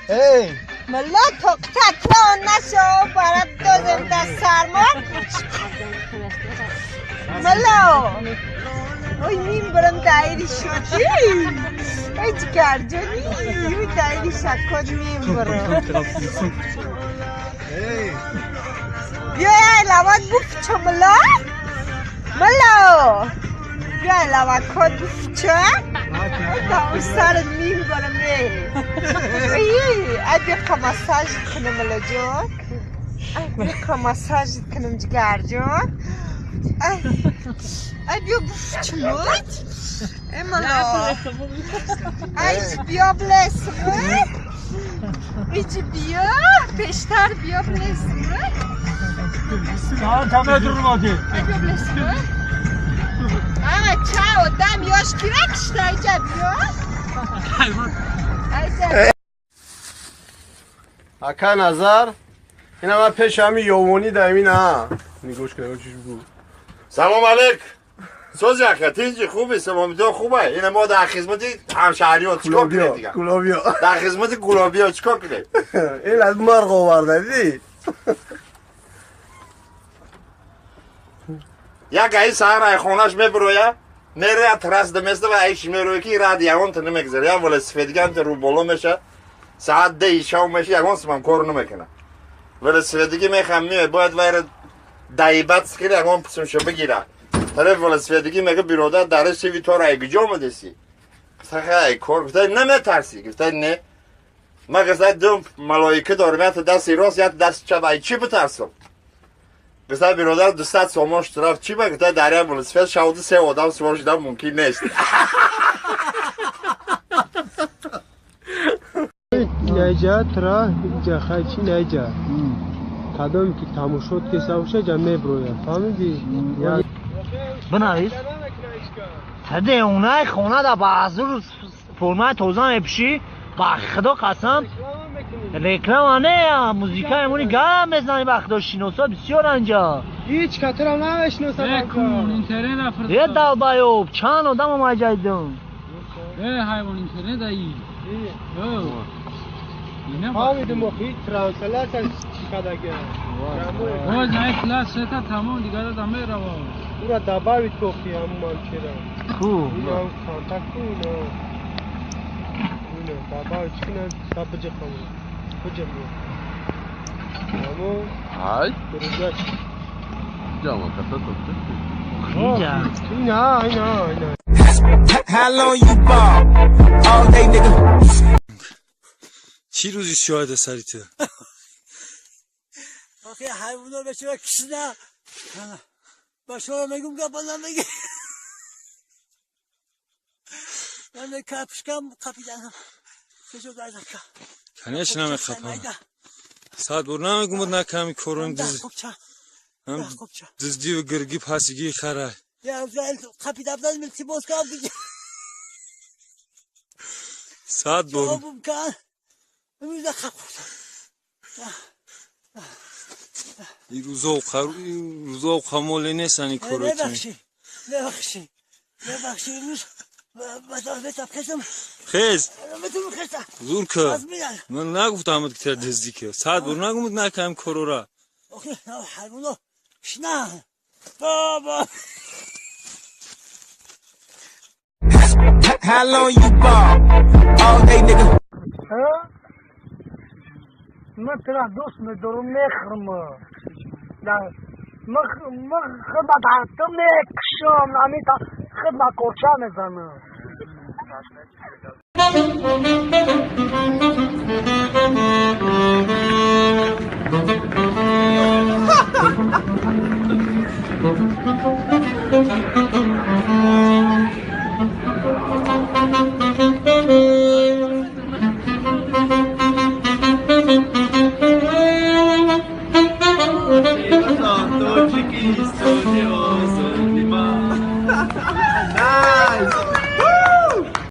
Эй! Мала тоқта клон нашо барат додем дар сармо. Мала! Ой, мимбарам дайри шуди. Ой, ҷигарҷони, ой, дайри шакод мимбарам. Эй! Биёй, лават буфча, мала. Мала! Биёй, лавакод буфча. Ой, сарат мимбарам, эй. Ой, ай биқа массаж кунам, малаҷон. Ай биқа массаж кунам, ҷигарҷон. Ай, ай биё буфчамуд. Эй, мала. Ай, биё блесмуд. Иҷи биё, пештар биё блесмуд. Чанд метр омадӣ? Ай биё блесмуд. А, чао, дам ёш кира кишта, иҷа биё. Айҷа. Ака назар, ина ман пеш ҳами ёвонӣ да ина. Нигош кун, чиш бу. Салом алейк. Сози ака, тинҷи хуби, саломитон хубе. Ина мо дар хизмати ҳамшаҳриё чикор кунем дигар? Гулобиё. Дар хизмати гулобиё чикор кунем? Ин аз марғ оварда, дидӣ? Як гаи саҳар ай хонаш мебироя, мероя трасс даместа ва айш мероя ки рад ягон та намегзара. Як велосипедган та рӯ боло меша, саат 10 шав меша, ягон симам кор намекуна. Велосипедги мехам меояд, бояд вайра даибат скира ягон писумша бигира. Тараф велосипедги мега биродар дар сиви тора ай куҷо омадеси? Гуфта хай кор, гуфта наметарси? Гуфта не. Ма гуфта ду малоика дорам, якта дасти рост, якта дасти чап, ай чӣ битарсам? Гуфта биродар 200 сомон штраф чӣ ба? Гуфта дар як велосипед шавду се одам сувор шудан мумкин нест. Найҷа тра ҷахайчи найҷа. Кадом ки тамошот кеса боша ҷа меброяд. Фаҳмидӣ? Бинавис. Саде онай хона да ба азур формаи тоза мепӯшӣ, ба худо қасам реклама не, музика эмони гап мезанӣ, ба худо шиносо бисёр анҷа. Ҳеҷ катра намешиносам. Е долбоёб, чанд одам омаҷа дидам. Э ҳайвон интернет аи. Фаҳмидим охи трансляция чӣ кадаге. Боз най класс шета тамом дигар да мерава. Ура добавить кохи ҳамун мамчера. Ку. Ина контакт ку ина. Ина добавить кина сабҷ хаму. Буҷ бу. Аммо Ай, друзья. ҷама каса то. Хиҷа. Ина, ина, ина. How long you ball? All day, nigga. چی روزی شاید سریته؟ آخه حیوونا به چرا کشیدن؟ با شما میگم گپ بزن بگی. من کپشکم قپیدنم. چه درد کنش نمیخپم. ساعت بر نمیگم بود نکمی کرون دز. هم دزدی و گرگی پاسگی خره. یا قپیدم دادم التباس کردم دیگه. ساعت بر. این روزا و خموله نیستن این کارو ببخشید ببخشید ببخشید امروز خیز زور که من نگفتم که دزدی که ساعت بر نگم نکم کارو را. بابا. How long you ball? All day, nigga. من ترى دوست میدارم میخرم. من خدمت حتی میکشم، نمیتا خدمت کوچه میزنم.